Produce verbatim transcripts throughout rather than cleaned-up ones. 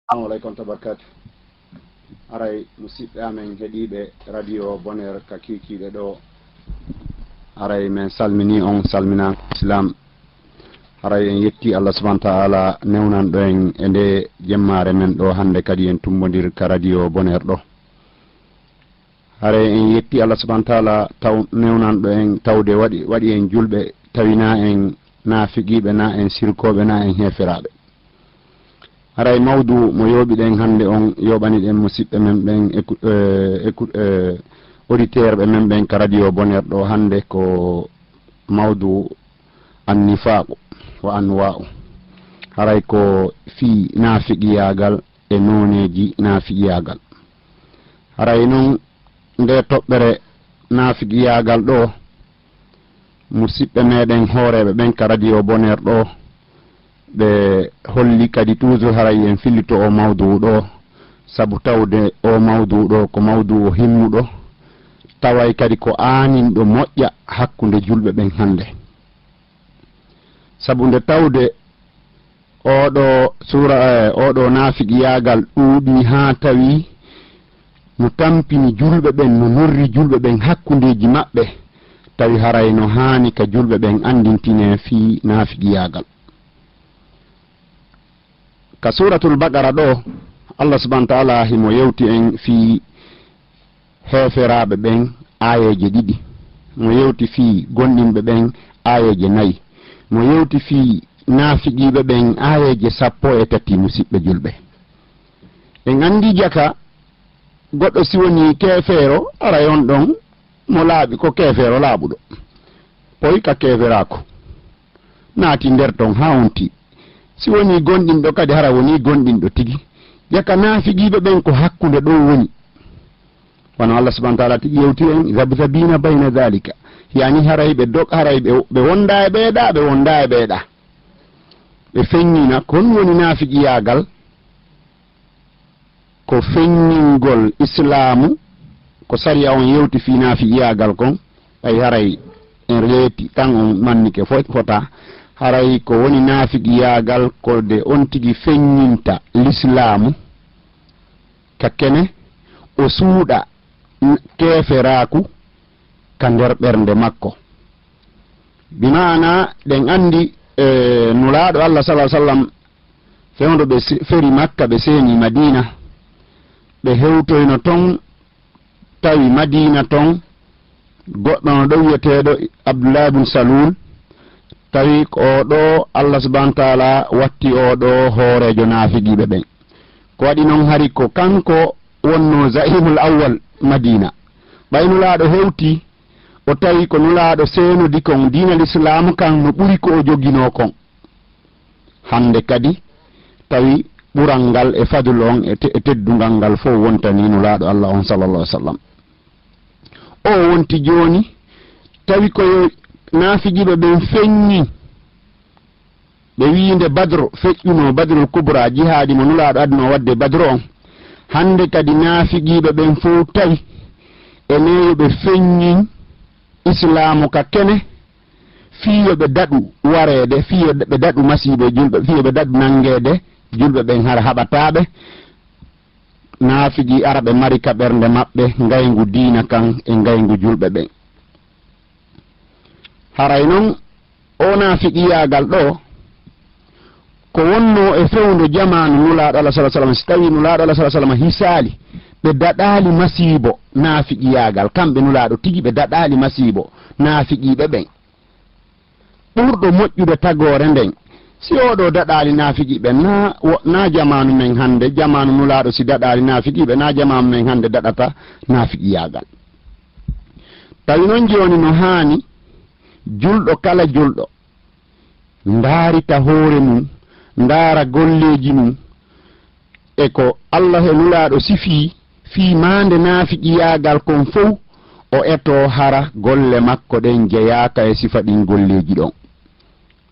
Assalamu aleykum tabarkatu. Aray, musidɓe amen heɗiiɓe Radio Bonheur ka kiikiiɗe ɗo, aray, men salmini on salminaango Islam. Aray, en yetti Allah subhanahu wa ta'ala newnanɗo en e nde jemmaare men ɗo hannde kadi en tumbondir ka Radio Bonheur ɗo. Aray, en yetti Allah subhanahu wa ta'ala taw newnanɗo en tawde waɗi, waɗi en julɓe, tawi na en naafiqiiɓe, na en sirkooɓe, na en heeferaaɓe. Haray mawdu mo yooɓiɗen hannde on, yooɓaniɗen musiɓɓe men ɓen, écou-, eh, écou-, eh, auditeur ɓe men ɓen ka Radio Bonheur ɗo hannde ko mawdu annifaqu wa anwa'u. Haray ko fii naafiqiyaagal e nooneeji naafiqiyaagal. Haray non nde toɓɓere naafiqiyaagal ɗo, musiɓɓe meɗen hooreeɓe ɓen ka Radio Bonheur ɗo, ɓe holli kadi toujours haray en fillito o mawduu ɗo, sabu tawde o mawduu ɗo ko mawduu o himmuɗo, taway kadi ko aaninɗo moƴƴa hakkunde julɓe ɓen hannde. Sabu nde tawde oɗo suura, eh, oɗo naafiqiyaagal ɗuuɗi haa tawi no tampini julɓe ɓen, no norri julɓe ɓen hakkundeeji maɓɓe, tawi haray no haani ka julɓe ɓen anndintine fii naafiqiyaagal. Ka Suuratul Baqara ɗo, Allah subhanahu wa ta'ala himo yewti en fii heeferaaɓe ɓen aayeeje ɗiɗi. Mo yewti fii gonɗinɓe ɓen aayeeje nayi. Mo yewti fii naafiqiiɓe ɓen aayeeje sappo e tati, musiɓɓe julɓe. En anndi jaka goɗɗo si woni keefeero, aray on ɗon mo laaɓi ko keefeero laaɓuɗo. Poy ka keeferaaku. Naati nder ton haa onti. Si woni gonɗinɗo kadi hara woni gonɗinɗo tigi. Jaka naafiqiiɓe ɓen ko hakkunde ɗo woni. Wano Allah subhanahu wa ta'ala tigi yewti en, "Zabzabina bayna dhalika." Yani haray ɓe dog, haray ɓe, ɓe wonda e ɓeeɗa, ɓe wonda e ɓeeɗa. Ɓe feññina, kon woni naafiqiyaagal, ko feññingol Islaamu, ko sariya on yewti fii naafiqiyaagal kon, ɓay haray en reeti, kan on mannike fo-, fota. Haray ko woni naafiqiyaagal ko de on tigi feññinta Lislaamu ka kene, o suuɗa n-, keeferaaku ka nder ɓernde makko. Bi maana, ɗen anndi, e, Nulaaɗo Allah, sallallahu alaihi wasallam, fewndo ɓe se-, feri Makka, ɓe seeni Madiina, ɓe hewtoyno ton, tawi Madiina ton, goɗɗo no ɗo wi'eteeɗo Abdullah ibn Salul, tawi ko o ɗo Allah subhanahu wa ta'ala watti o ɗo hooreejo naafiqiiɓe ɓen. Ko waɗi non hari ko kanko wonno za'imul awwal Madiina. Ɓay Nulaaɗo hewti, o tawi ko Nulaaɗo seenodi kon diina Lislaamu kan no ɓuri ko o joginoo kon. Hannde kadi tawi ɓural ngal e fadlu on e te-, e teddungal ngal fof wontanii Nulaaɗo Allah on, sallallahu alaihi wasallam. O wonti jooni, tawi ko yo naafiqiiɓe ɓen feññi. Ɓe wi'i nde Badru feƴƴunoo, Badrul Kubra, jihaadi mo Nulaaɗo adunoo waɗde Badru on. Hannde kadi naafiqiiɓe ɓen fof tawi ene yo ɓe feññin Islaamu ka kene, fii yo ɓe daɗu wareede, fii yo ɓe daɗu masiibo e julɓe, fii yo ɓe daɗu nanngeede julɓe ɓen hara haɓataa ɓe. Naafiqi ara ɓe mari ka ɓernde maɓɓe ngayngu diina kan e ngayngu julɓe ɓen. Haray non, o naafiqiyaagal ɗo, ko wonnoo e fewndo jamaanu Nulaaɗo Allah, sallallahu alaihi wasallam, si tawii Nulaaɗo Allah, sallallahu alaihi wasallam, hisaali, ɓe daɗaali masiibo naafiqiyaagal, kamɓe Nulaaɗo tigi ɓe daɗaali masiibo naafiqiiɓe ɓen. Ɓurɗo moƴƴude tagoore nden, si oɗo daɗaali naafiqiiɓe, na wo-, na jamaanu men hannde, jamaanu Nulaaɗo si daɗaali naafiqiiɓe, na jamaanu men hannde daɗata naafiqiyaagal. Tawi non jooni no haani julɗo kala julɗo ndaarita hoore mum, ndaara golleeji mum, e ko Allah e Nulaaɗo sifii fii maande naafiqiyaagal kon fow, o etoo hara golle makko ɗen jeyaaka e sifa ɗin golleeji ɗon.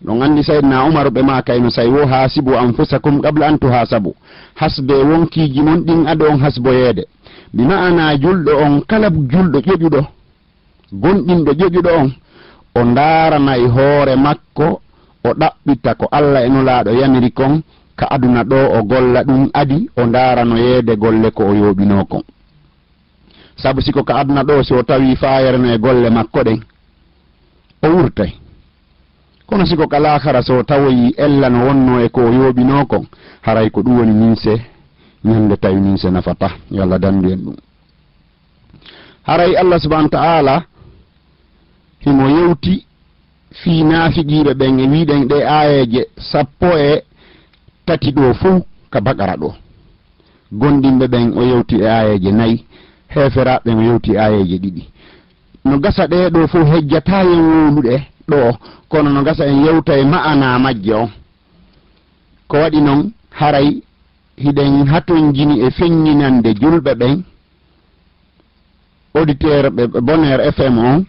Ɗon anndi Sayyidina Umaru ɓe maakayno say wo, "Haasibu anfusakum qabla an tuhaasabu." Hasbee wonkiiji mon ɗin ado on hasboyeede. Bi ma'anaa julɗo on, kala julɗo ƴoƴuɗo, gonɗinɗo ƴoƴuɗo on, o ndaaranay hoore makko, o ɗaɓɓita ko Allah e Nulaaɗo yamiri kon, ka aduna ɗoo o golla ɗum adi o ndaaranoyeede golle ko o yooɓinoo kon. Sabu si ko ka aduna ɗoo si o tawii faayere no e golle makko ɗen, o wurtay. Kono si ko ka laakara so o tawoyii ella no wonnoo e ko o yooɓinoo kon, haray ko ɗum woni ninse, ñande tawi ninse nafataa. Yo Allah danndu en ɗum. Haray Allah subhanahu wa ta'ala himo yewti fii naafiqiiɓe ɓen e wi'uɗen ɗee aayeeje sappo e tati ɗoo fow ka Baqara ɗoo. Gomɗinɓe ɓen o yewti e aayeeje nayi, heeferaaɓe ɓen o yewti e aayeeje ɗiɗi. No gasa ɗee ɗoo fow hejjataa en wowlude ɗoo, kono no gasa en yewta e ma'anaa majje on. Ko waɗi non, haray hiɗen hatonjini e feññinande julɓe ɓen, auditeur ɓe Bonheur F M on,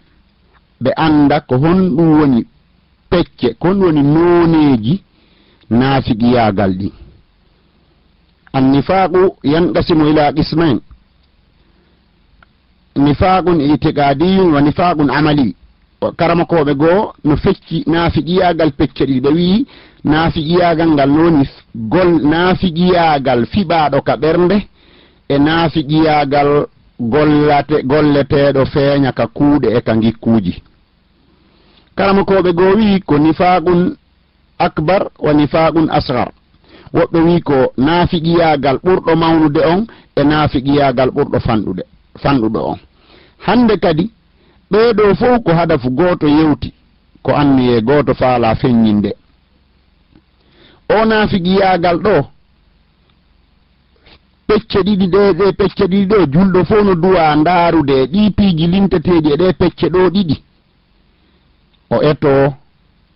ɓe annda ko honɗum woni pecce, ko honɗum woni nooneeji naafiqiyaagal ɗin. Annifaqu yanqasimu ila qismayn, nifaqun itiqadiyun wa nifaqun amali. Karamokooɓe goo no fecci naafiqiyaagal pecce ɗiɗi. Ɓe wi'i naafiqiyaagal ngal no woni gol-, naafiqiyaagal fiɓaaɗo ka ɓernde e naafiqiyaagal gollate-, golleteeɗo feeña ka kuuɗe e ka ngikkuuji. Karamokooɓe goo wi'i ko nifaqun akbar wa nifaqun asghar. Woɓɓe wi'i ko naafiqiyaagal ɓurɗo mawnude on e naafiqiyaagal ɓurɗo fanɗude, fanɗuɗo on. Hannde kadi, ɓee ɗoo fow ko hadafu gooto yewti, ko anniyee gooto faalaa feññinde. Oo naafiqiyaagal ɗoo, pecce ɗiɗi ɗee, ɗee pecce ɗiɗi ɗoo, julɗo fow no duwaa ndaarude e ɗii piiji linteteeɗi e ɗee pecce ɗoo ɗiɗi. O etoo,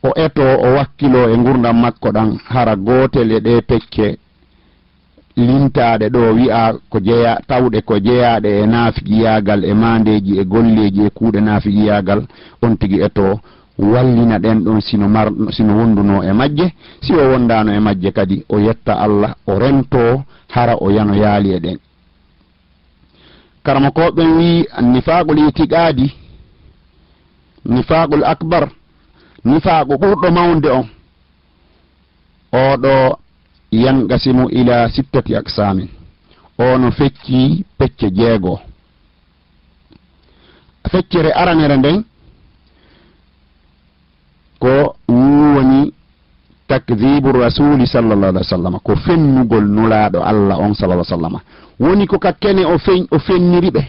o etoo, o wakkiloo e ngurndan makko ɗan, hara gootel e ɗee pecce lintaaɗe ɗoo wi'aa ko jeya-, tawɗe ko jeyaaɗe e naafiqiyaagal, e maandeeji, e golleeji, e kuuɗe naafiqiyaagal, on tigi etoo wallina ɗen ɗon si no mar-, si no wondunoo e majje, si o wondaano e majje kadi, o yetta Alla, o rentoo, hara o yanoyaali e ɗen. Karamokooɓe ɓen wi'i, nifaqul itiqaadi, nifaqul akbar, nifaaqu ɓurɗo mawnde on, oo ɗoo yanqasimu ila sittati aqsaamin. Oo no fecci pecce jeego. Feccere aranere nden, ko ɗum woni takdhibu rasuli sallallahu alaihi wasallam, ko fennugol Nulaaɗo Alla on sallallahu alaihi wasallam. Woni ko ka kene o fen-, o fenniri ɓe.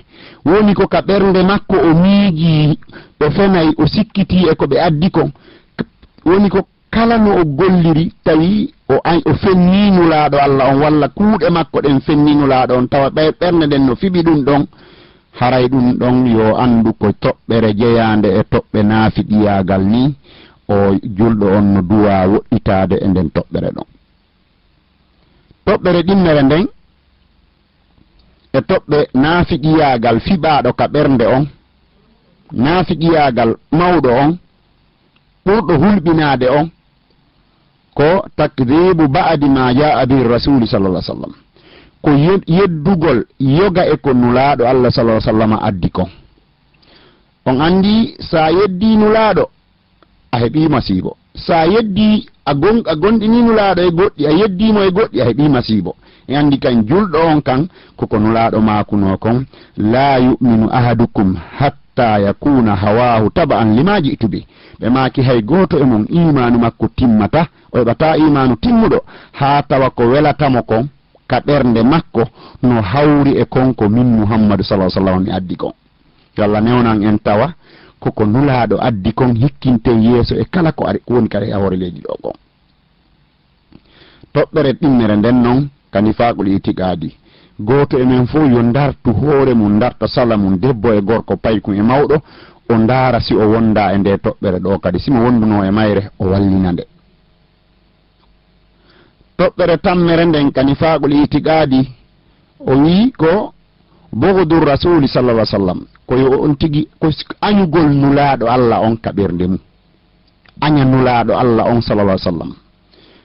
Woni ko ka ɓernde makko o miijii, o fenay, o sikkitii e ko ɓe addi kon. Woni ko kala no o golliri, tawi o ay-, o fennii Nulaaɗo Alla on, walla kuuɗe makko ɗen fennii Nulaaɗo on, tawa ɓe-, ɓernde nden no fiɓi ɗum ɗon, haray ɗum ɗon yo anndu ko toɓɓere jeyaande e toɓɓe naafiqiyaagal nii, o julɗo on no duwaa woɗɗitaade e nden toɓɓere ɗon. Toɓɓere ɗimmere nden, e toɓɓe naafiqiyaagal fiɓaaɗo ka ɓernde on, naafiqiyaagal mawɗo on, ɓurɗo hulɓinaade on, ko takdhibu ba'di ma jaa bihi rasulu sallallahu alaihi wasallam. Ko yed-, yeddugol yoga e ko Nulaaɗo Alla sallallahu alaihi wasallam addi kon. On anndi, sa yeddii Nulaaɗo, a heɓii masiibo. Sa yeddii, a gon-, a gonɗinii Nulaaɗo e goɗɗi, a yeddii mo e goɗɗi, a heɓii masiibo. En anndi kan julɗo on kan, ko ko Nulaaɗo maakunoo kon, "La yu'minu ahadukum hatta yakuna hawahu taba'an lima ji'tu bi." Ɓe maaki, "Hay gooto e mon iimaanu makko timmataa, o heɓataa iimaanu timmuɗo, haa tawa ko welata mo kon ka ɓernde makko no hawri e kon ko min Muhammadu sallallahu alaihi wasallam mi addi kon." Yo Alla newnan en tawa ko ko Nulaaɗo addi kon hikkinten yeeso e kala ko ari, ko woni kadi e hoore leydi ɗoo kon. Toɓɓere ɗimmere nden non ka nifaaqul itiqaadi. Gooto e men fow yo ndartu hoore mum, ndarta sala mum, debbo e gorko, paykun e mawɗo, o ndaara si o wondaa e ndee toɓɓere ɗoo kadi. Si mo wondunoo e mayre, o wallina nde. Toɓɓere tammere nden ka nifaaqul itiqaadi, o wi'i ko bughdu rasuli sallallahu alaihi wasallam, ko yo on tigi, ko s-, añugol Nulaaɗo Alla on ka ɓernde mum. Aña Nulaaɗo Alla on sallallahu alaihi wasallam.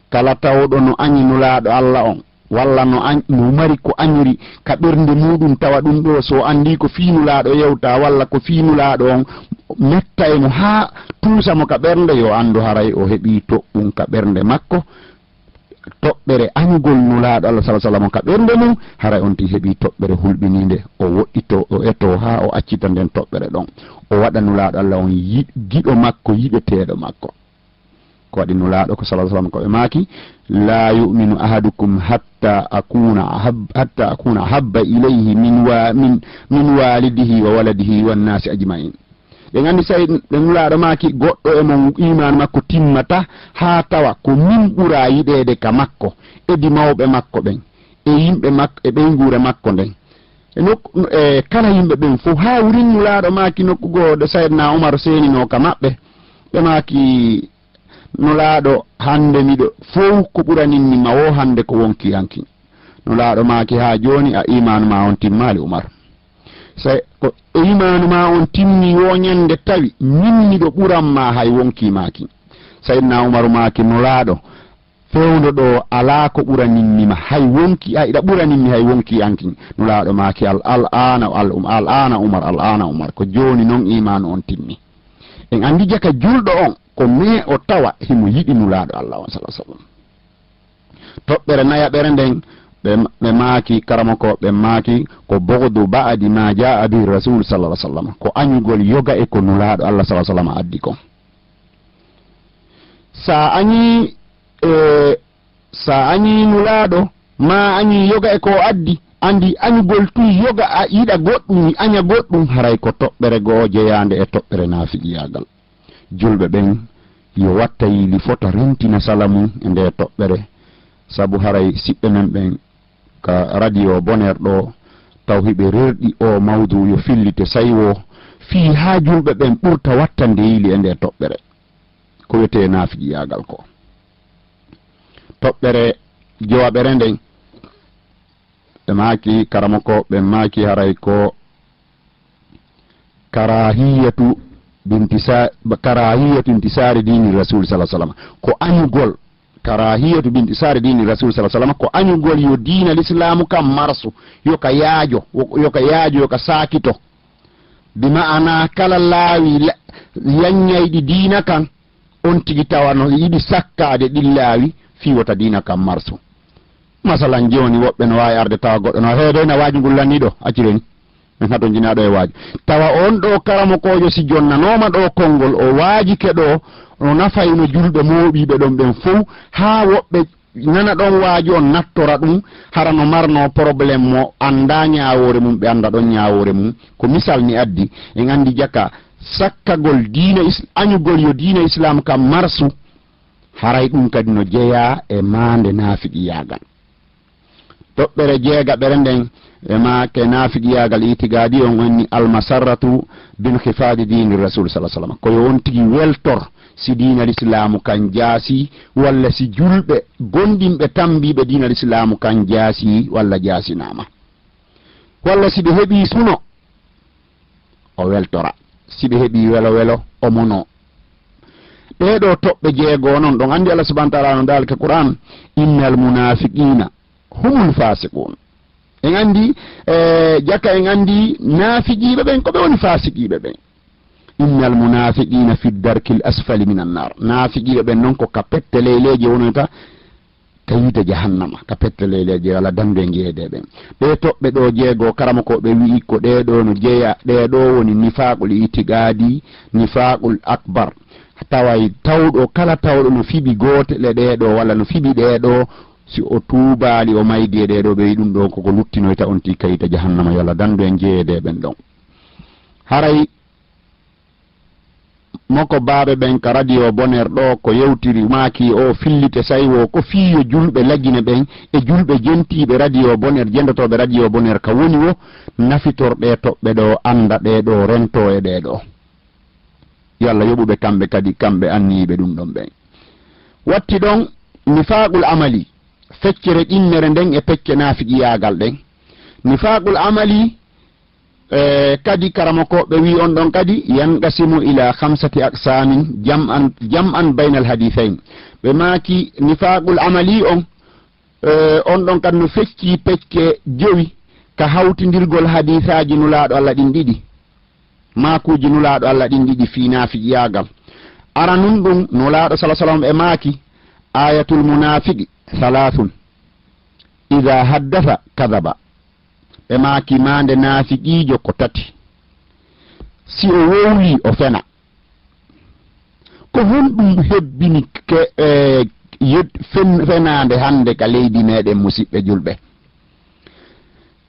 Kala tawɗo no añi Nulaaɗo Alla on, walla no añ-, no mari ko añiri ka ɓernde muuɗum, tawa ɗum ɗoo so o anndii ko fii Nulaaɗo yewta, walla ko fii Nulaaɗo on metta e mo haa tuusa mo ka ɓernde, yo anndu haray o heɓii toɓɓum ka ɓernde makko, toɓɓere añugol Nulaaɗo Allah, sallallahu alaihi wasallam, ka ɓernde mum, haray on tigi heɓi toɓɓere hulɓiniinde, o woɗɗito, o eto haa o accita nden toɓɓere ɗon. O waɗa Nulaaɗo Allah on yi-, giɗo makko, yiɗeteeɗo makko. Ko waɗi Nulaaɗo ko, sallallahu alaihi wasallam, ko ɓe maaki, "La yu'minu ahadukum hatta akuna ahab-, hatta akuna ahabba ilayhi min wa-, min, min walidihi wa waladihi wan nasi ajma'in." Ɓe nganndi, sey ɓe Nulaaɗo maaki, "Goɗɗo e mon iimaan makko timmata haa tawa ko min ɓura yiɗeede ka makko, e di mawɓe makko ɓen, e yimɓe makko, e ɓeynguure makko nden, e nokku, e kala yimɓe ɓen fof." Haa wurin Nulaaɗo maaki nokku goo ɗo Sayyidina Umar seeninoo ka maɓɓe. Ɓe maaki, "Nulaaɗo, hannde miɗo fow ko ɓuraninmi ma woo hannde ko wonki hanki." Nulaaɗo maaki, "Haa jooni a iimaanu maa on timmaali, Umar. Sey ko e iimaanu maa on timmi woo ñannde tawi min miɗo ɓuran maa hay wonki maaki." Sayyidina Umar maaki, "Nulaaɗo, fewndo ɗo alaa ko ɓuraninmi ma hay wonki, a iɗa ɓuraninmi hay wonki hanki." Nulaaɗo maaki, "Al, al aana, al, um, al aana Umar, al aana Umar, ko jooni non iimaanu on timmi." En anndi jaka julɗo on, ko mee o tawa himo yiɗi Nulaaɗo Allah on, sallallahu alaihi wasallam. Toɓɓere nayaɓere nden, ɓe, ɓe maaki, karamoko, ɓe maaki, ko "bughdu ba'di ma jaa bihi Rasul, sallallahu alaihi wasallam." Ko añugol yoga e ko Nulaaɗo Allah, sallallahu alaihi wasallam, addi kon. Sa añi, e, sa añi Nulaaɗo, ma añi yoga e ko o addi, andi añugol tun yoga a yiɗa goɗɗum, aña goɗɗum, haray ko toɓɓere goo jeyaande e toɓɓere naafiqiyaagal. Julɓe ɓen yo watta yiili fota rentina sala mum e nde toɓɓere, sabu haray siɓɓe men ɓen ka radio Bonheur ɗo, taw hiɓe rerɗi o mawdu yo fillite saywo fii haa julɓe ɓen ɓurta wattande yiili e nde toɓɓere. Ko wiyetee naafiqiyaagal ko. Toɓɓere jowaɓere nden, ɓe maaki, karamoko, ɓe maaki haray ko karahiyatu bintisa-, karahiyatu intisari dini Rasul, sallallahu alaihi wasallam. Ko añugol, karahiyatu bintisari dini Rasul, sallallahu alaihi wasallam, ko añugol yo diina Lislaamu kan marsu, yo ka yaajo, yo ka yaajo, yo ka saakito. Bi ma'ana kala laawi la-, yanñayɗi diina kan, on tigi tawa no yiɗi sakkaade ɗin laawi fii wota diina kan marsu. Masalan, jooni woɓɓe no waawi arde tawa goɗɗo no, "Hee, dey na waaju ngul lannii ɗo, accireni. Men hatonjinaa ɗo e waaju." Tawa on ɗo karamokoojo si jonnanooma ɗo konngol, o waajike ɗo, no nafayno julɓe mooɓiiɓe ɗon ɓen fow, haa woɓɓe nana ɗon waaju on nattora ɗum, hara no marno problème mo anndaa ñaawoore mum, ɓe annda ɗon ñaawoore mum. Ko misal mi addi, en anndi jaka sakkagol diina is-, añugol yo diina Islaam kan marsu, haray ɗum kadi no jeyaa e maande naafiqiyaagal. Toɓɓere jeegaɓere nden, e maake naafiqiyaagal itiqaadi on, onni almasarratu binhifaadi diini Rasul, sallallahu alaihi wasallam. Ko yo on tigi weltor si diina Lislaamu kan jaasi, walla si julɓe gonɗinɓe tambiiɓe diina Lislaamu kan jaasi, walla jaasinaama. Walla si ɓe heɓii suno, o weltora. Si ɓe heɓii welo welo, o mono. Ɗee ɗoo toɓɓe jeego non, ɗon anndi Allah subhanahu wa ta'ala no daali ka Qur'an, "Innal munafiqina humul fasiqun." En anndi, eh, jaka en anndi naafiqiiɓe ɓen, ko ɓe woni faasiqiiɓe ɓen. "Innal munafiqina fi darkil asfali minan nar." Naafiqiiɓe ɓen non ko ka pette leyleeje wonata, ka yiite jahannama, ka pette leyleeje, wala dambe njeede ɓen. Ɗee toɓɓe ɗoo jeego, karamoko ɓe wi'i ko ɗee ɗoo no jeya, ɗee ɗoo woni nifaaqul itiqaadi, nifaaqul akbar. Taway tawɗo, kala tawɗo no fiɓi goote le ɗee ɗoo, wala no fiɓi ɗee ɗoo, si o tuubaali, o maydi e ɗee ɗoo, ɓe wi'i ɗum ɗoo koko luttinoyta on ti ka yiite jahannama, yo Allah dandu en jeyeede ɓen ɗon. Haray moko baaɓe ɓen ka radio Bonheur ɗoo ko yewtiri maaki o fillite saywo ko fii yo julɓe Lagine ɓen e julɓe jentiiɓe radio Bonheur, jendotooɓe radio Bonheur ka woni wo nafitor ɗee toɓɓe ɗoo, annda ɗee ɗoo, rentoo e ɗee ɗoo. Yo Allah yoɓu ɓe kamɓe kadi, kamɓe anniyiiɓe ɗum ɗon ɓen. Watti ɗon nifaaqul amali, feccere ɗimmere nden e pecce naafiqiyaagal ɗen. Nifaaqul amali, eh, kadi karamoko ɓe wi on ɗon kadi, "Yanqasimu ila khamsati aqsamin jam'an, jam'an baynal hadithayn." Ɓe maaki nifaaqul amali on, eh, on ɗon kadi no fecci pecce jowi ka hawtindirgol hadiisaaji Nulaaɗo Allah ɗin ɗiɗi. Maakuuji Nulaaɗo Allah ɗin ɗiɗi fii naafiqiyaagal. Aranun ɗum, Nulaaɗo sala sallam e maaki, Ayatul munafiki salasun, ida haddasa kadaba. Ɓe maaki maande naafiqiijo ko tati. Si o wowlii, o fena. Ko honɗum hebbini ke, e, yed-, fen-, fenaande hannde ka leydi meɗen, musiɓɓe julɓe?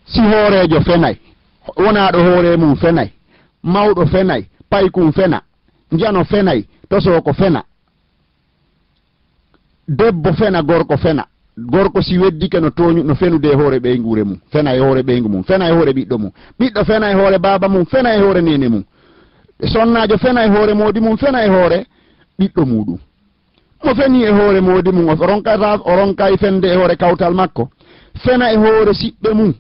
Si hooreejo fenay, wonaaɗo hoore mum fenay, mawɗo fenay, paykun fena, njano fenay, tosooko fena, debbo fena, gorko fena. Gorko si weddike no tooñu, no fenude e hoore ɓeynguure mum, fena e hoore ɓeyngu mum, fena e hoore ɓiɗɗo mum. Ɓiɗɗo fena e hoore baaba mum, fena e hoore neene mum. Sonnaajo fena e hoore moodi mum, fena e hoore ɓiɗɗo muuɗum. Mo feni e hoore moodi mum, o ronkata, o ronkay fende e hoore kawtal makko. Fena e hoore siɓɓe mum.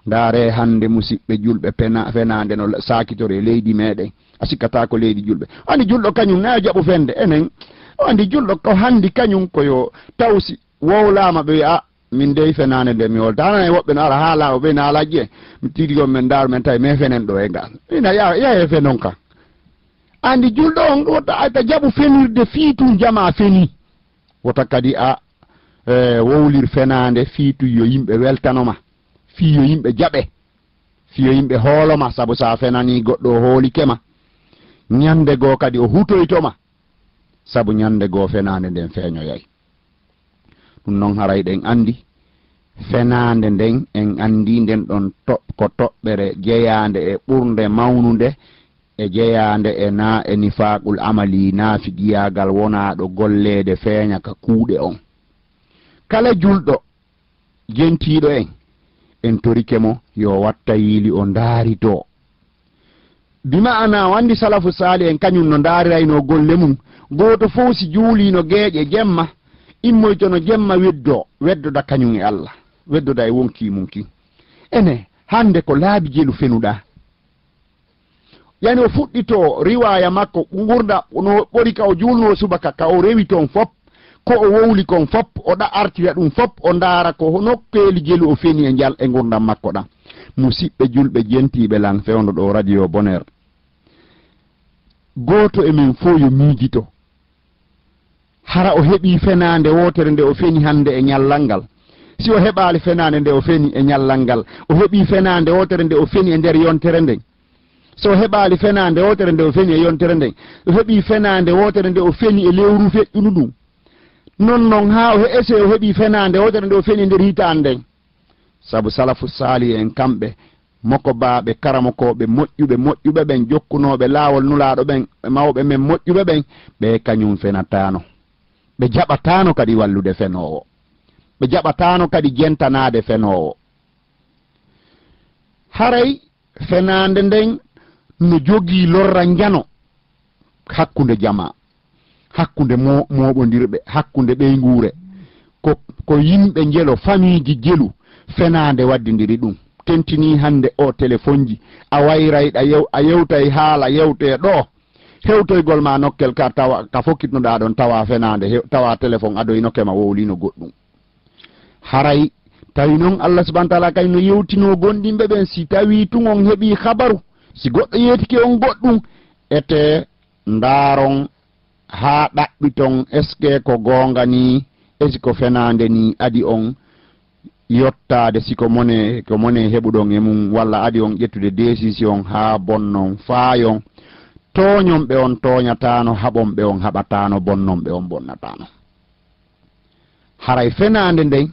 Ndaaree hannde, musiɓɓe julɓe, pena-, fenaande no la-, saakitore e leydi meɗen. A sikkataa ko leydi julɓe. Anndi julɗo kañum na jaɓu fende enen. O anndi julɗo ko hanndi kañum ko yo tawsi wowlaama ɓe wi'a, "A, min dey fenaande nde mi wolta." Hana e woɓɓe no ara haala o ɓe na alaji en. Mi tiiɗi on men ndaaru men tawi men fenen ɗo e ngal. Ina ya, ya e fenon kan. Anndi julɗo on wota ayta jaɓu fenirde fii tun jamaa feni. Wota kadi a, e, wowlir fenaande fii tun yo yimɓe weltano ma. Fii yo yimɓe jaɓe. Fii yo yimɓe hoolo ma, sabu sa fenanii goɗɗo o hoolike ma. Ñande goo kadi o hutoyto ma. Sabu ñande goo fenaande nden feeñoyay. Ɗum non haray ɗen anndi fenaande nden, en anndi nden ɗon to-, ko toɓɓere jeyaande e ɓurnde mawnude e jeyaande e na-, e nifaaqul amali, naafiqiyaagal wonaaɗo golleede feeña ka kuuɗe on. Kala julɗo jentiiɗo en, en torike mo yo watta yiili o ndaaritoo. Bi ma'ana o anndi salafu saali en kañum no ndaariraynoo golle mum, gooto fow si juuliino geeƴe jemma, immoytono jemma weddoo, weddoda kañum e Allah, weddoda e wonkii mum kin. Ene, hannde ko laabi jelu fenuɗaa. Yani o fuɗɗitoo riwaaya makko, ngurnda no ɓori ka o juulnoo subaka, ka o rewi ton fop, ko o wowli kon fop, o ɗa artira ɗum fop, o ndaara ko nokkeeli jelu o feni e njal-, e ngurndan makko ɗan. Musiɓɓe julɓe jentiiɓe lan fewndo ɗo Radio Bonheur. Gooto e men fow yo miijito. Hara o heɓii fenaande wootere nde o feni hannde e ñallal ngal? Si o heɓaali fenaande nde o feni e ñallal ngal, o heɓii fenaande wootere nde o feni e nder yontere nden? So o heɓaali fenaande wootere nde o feni e yontere nden, o heɓii fenaande wootere nde o feni e lewru feƴƴundu ndun? Non non haa o he-, ese o heɓii fenaande wootere nde o feni e nder hitaande nden? Sabu salafu saalihi en kamɓe, mokobaaɓe, karamokooɓe moƴƴuɓe, moƴƴuɓe ɓen, jokkunooɓe laawol Nulaaɗo ɓen, e mawɓe men moƴƴuɓe ɓen, ɓe kañum fenataano. Ɓe jaɓataano kadi wallude fenoowo. Ɓe jaɓataano kadi jentanaade fenoowo. Haray fenaande nden no jogii lorra njano hakkunde jamaa, hakkunde mo-, mooɓondirɓe, hakkunde ɓeynguure. Ko, ko yimɓe njelo, famiiji jelu, fenaande waddindiri ɗum. Tentinii hannde o telefonji, a wayrayɗa yew-, a yewtay haala yewtee ɗo. Hewtoygol ma nokkel ka tawa, ka fokkitnoɗaa ɗon tawa fenaande, hew-, tawa telefon adoynoke ma wowlino goɗɗum. Haray tawi non Allah subhanahu wa ta'ala kay no yewtinoo gondimɓe ɓen, si tawi tun on heɓii habaru, si goɗɗo yeetike on goɗɗum, ete ndaaron haa ɗaɓɓiton, est-ce que ko goonga ni, est-ce que ko fenaande ni, adi on yottaade, si ko mone, ko mone heɓuɗon e mum, walla adi on ƴettude décision haa bonnon, faayon, tooñon ɓe on tooñataano, haɓon ɓe on haɓataano, bonnon ɓe on bonnataano. Haray fenaande nden,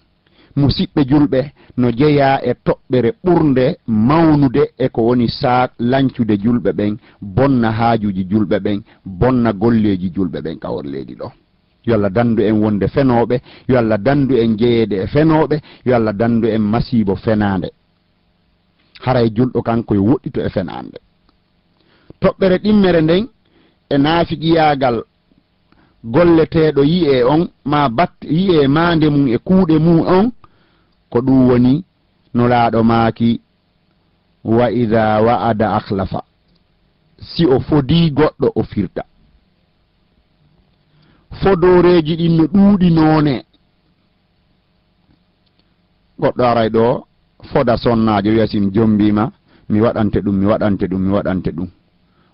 musiɓɓe julɓe, no jeyaa e toɓɓere ɓurnde mawnude e ko woni saak lancude julɓe ɓen, bonna haajuuji julɓe ɓen, bonna golleeji julɓe ɓen ka hor leydi ɗo. Yo Allah danndu en wonde fenooɓe, yo Allah danndu en jeyeede e fenooɓe, yo Allah danndu en masiibo fenaande. Haray julɗo kanko yo woɗɗito e fenaande. Toɓɓere ɗimmere nden e naafiqiyaagal golleteeɗo yi'ee on, maa bat-, yi'ee maande mum e kuuɗe mum on, ko ɗum woni Nulaaɗo maaki, "Wa idaa wa'ada akhlafa." Si o fodii goɗɗo, o firta. Fodooreeji ɗin no ɗuuɗi noone. Goɗɗo aray ɗo, foda sonnaajo, wi'a, "Si mi jombiima, mi waɗante ɗum, mi waɗante ɗum, mi waɗante ɗum."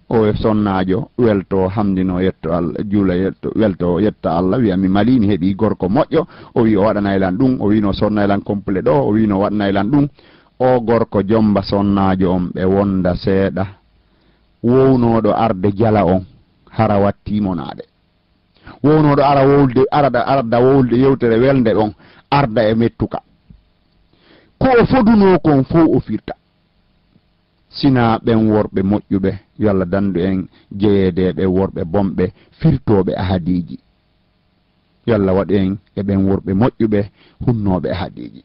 O e sonnaajo, welto, hamdino, yetto Allah, juula, yetto, welto, yetta Allah, wiya, "Mi malii, mi heɓii gorko moƴƴo." O wi, "O waɗanay lan ɗum." O wiino, "O sonnay lan complet ɗo." O wiino, "O waɗanay lan ɗum." O gorko jomba sonnaajo on, ɓe wonda seeɗa. Wownooɗo arde jala on, hara wattii mo naade. Wownooɗo ara wowlde, arada, arda wowlde yewtere welnde on, arda e mettuka. Ko o fodunoo kon fow o firta. Sinaa ɓen worɓe moƴƴuɓe, yo Allah dandu en jeyeede e ɓen worɓe bonɓe, firtooɓe ahadiiji. Yo Allah waɗu en e ɓen worɓe moƴƴuɓe, hunnooɓe ahadiiji.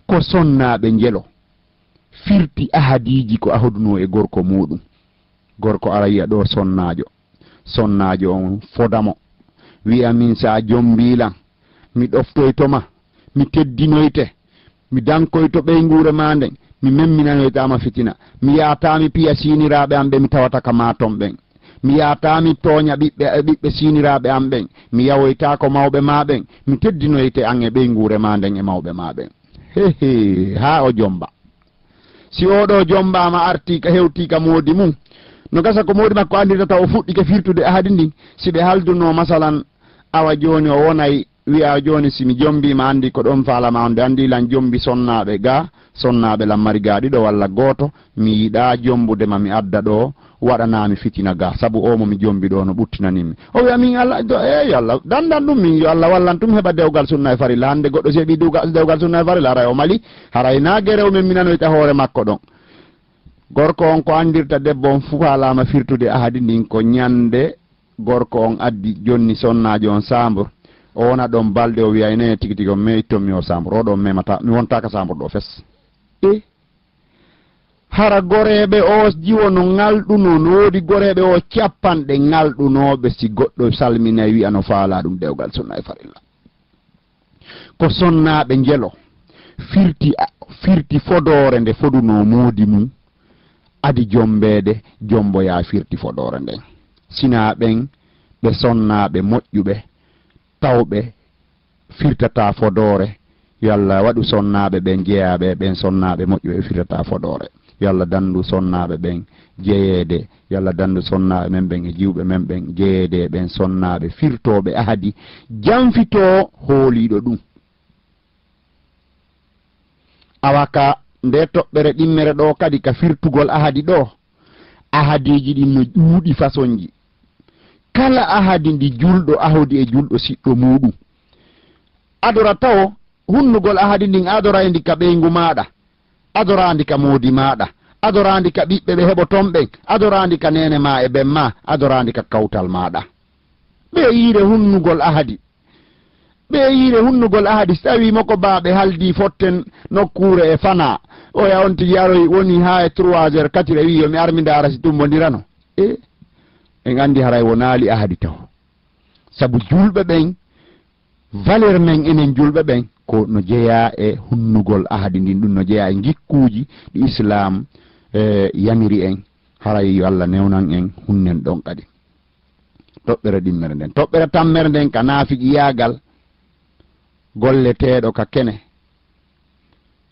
Ko sonnaaɓe njelo, firti ahadiiji ko ahadunoo e gorko muuɗum. Gorko ara yiya ɗo sonnaajo. Sonnaajo on foda mo. Wiya, "Min, si a jombii lan, mi ɗoftoyto ma, mi teddinoyte, mi dankoyto ɓeynguure maa nden, mi memminanoytaama fitina. Mi yahataa mi piya siiniraaɓe an ɓe mi tawata ka maa ton ɓen. Mi yahataa mi tooña ɓiɓɓe, ɓiɓɓe siiniraaɓe an ɓen. Mi yawoytaako mawɓe maa ɓen. Mi teddinoyte an e ɓeynguure maa nden e mawɓe maa ɓen." He, he, haa o jomba. Si oo ɗoo jombaama, artii ka, hewtii ka moodi mum, no gasa ko moodi makko anndirta taw o fuɗɗike firtude ahadi ndin. Si ɓe haldunoo, masalan, awa jooni o wonay, wiya, "Jooni si mi jombiima, anndi ko ɗon faalama on de, anndi lan jombi sonnaaɓe gaa, sonnaaɓe lan mari gaa ɗiɗo walla gooto, mi yiɗaa jombude ma mi adda ɗoo, waɗanaa mi fitina gaa, sabu oo mo mi jombi ɗoo no ɓuttinanii mi." O wiya, "Min Allah, do, eey Allah, dandan ɗum min, yo Allah wallan tum heɓa dewgal sunna e farilla. Hannde goɗɗo si heɓii duga-, dewgal sunna e farilla, haray o mali, haray naa gerew men mi nanoyta hoore makko ɗon." Gorko on ko anndirta debbo on fuu faalaama firtude ahadi ndin ko ñande gorko on addi jonni sonnaajo on saambur. O wona ɗon balɗe o wiya, "Ene tigi tigi on me itton mi o saambur. O ɗon memata, mi wontaa ka saambur ɗo fes." E hara goreeɓe o jiwo no ŋalɗunoo, no woodi goreeɓe o capanɗe ŋalɗunooɓe si goɗɗo salminay wi'a no faalaa ɗum dewgal sunna e farilla. Ko sonnaaɓe njelo, firti a-, firti fodoore nde fodunoo moodi mum, adi jombeede, jomboyaa firti fodoore nden. Sinaa ɓen ɓe sonnaaɓe moƴƴuɓe, tawɓe firtataa fodoore. Yo Allah waɗu sonnaaɓe ɓen jeyaaɓe e ɓen sonnaaɓe moƴƴuɓe ɓe firtataa fodoore. Yo Allah danndu sonnaaɓe ɓen jeyeede. Yo Allah danndu sonnaaɓe men ɓen e jiwɓe men ɓen jeyeede e ɓen sonnaaɓe firtooɓe ahadi, janfitoo hooliiɗo ɗum. Awa ka nde toɓɓere ɗimmere ɗo kadi ka firtugol ahadi ɗo, ahadiiji ɗin no ɗuuɗi fasonji. Kala ahadi ndi julɗo ahodi e julɗo siɗɗo muuɗum. Adora tawo hunnugol ahadi ndin, adoray ndi ka ɓeyngu maaɗa, adoraa ndi ka moodi maaɗa, adoraa ndi ka ɓiɓɓe ɓe heɓoton ɓen, adoraa ndi ka neene maa e ben maa, adoraa ndi ka kawtal maaɗa. Ɓe yiire hunnugol ahadi. Ɓe yiire hunnugol ahadi, si tawii moko baaɓe haldii fotten nokkuure e fanaa, oya on tigi aroy woni haa e trois heures, quatre heures, e wii, "Yo mi ar mi ndaara si tummbondirano." E, en anndi haray wonaali ahadi taw. Sabu julɓe ɓen, valeur men enen julɓe ɓen, ko no jeyaa e hunnugol ahadi ndin, ɗum no jeyaa e ngikkuuji ɗi Islaam, e, yamiri en. Haray yo Allah newnan en, hunnen ɗon kadi. Toɓɓere ɗimmere nden. Toɓɓere tammere nden ka naafiqiyaagal golleteeɗo ka kene.